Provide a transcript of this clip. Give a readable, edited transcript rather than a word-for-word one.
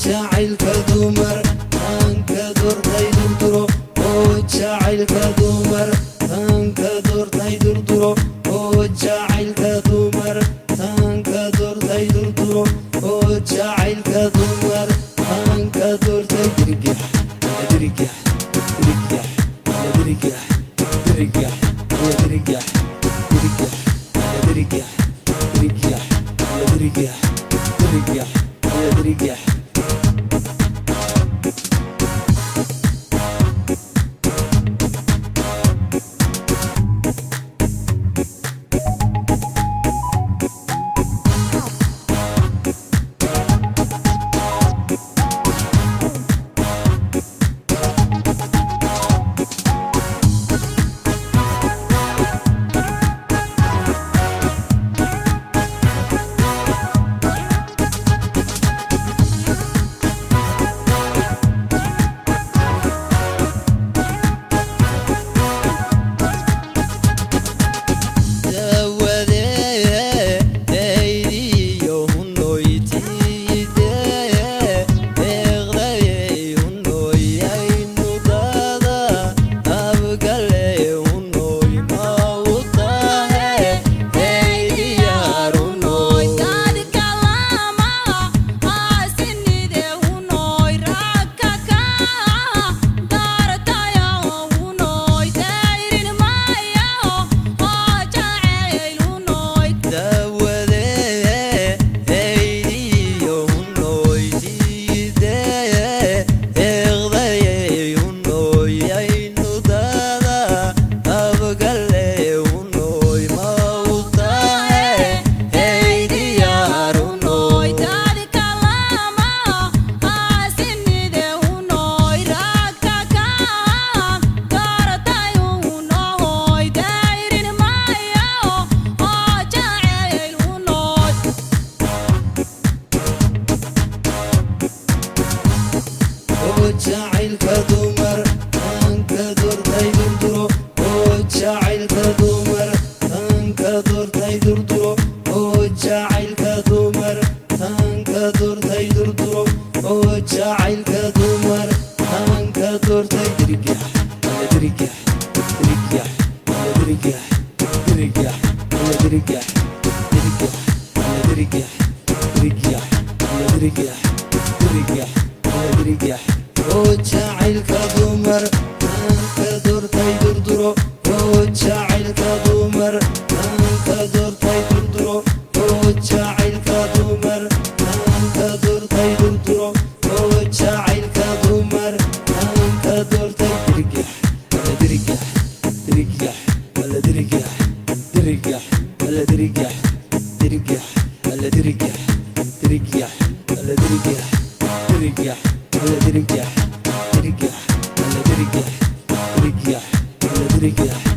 Jacaylka dumar aan ka doortay durduro, oo jacaylka dumar aan ka doortay durduro, oo jacaylka dumar aan ka doortay durduro, oo jacaylka dumar aan ka doortay. Dirgax, dirgax, dirgax, dirgax, dirgax, dirgax, dirgax, dirgax, dirgax, dirgax, dirgax, dirgax. Jacaylka dumar aan ka doortay durduro, oo jacaylka dumar aan ka doortay durduro, oo jacaylka dumar aan ka doortay durduro, oo jacaylka dumar aan ka doortay. Dirgax, dirgax, dirgax, dirgax, dirgax, dirgax, dirgax, dirgax, dirgax, dirgax, dirgax, dirgax, oo jacaylka dumar aan ka doortay durduro, oo jacaylka dumar aan ka doortay durduro, oo jacaylka dumar aan ka doortay durduro, oo jacaylka dumar aan ka doortay. Dirgax, dirgax, dirgax, dirgax, dirgax, dirgax, dirgax, dirgax, dirgax, dirgax, dirgax, dirgax, dirgax, dirgax, dirgax, dirgax.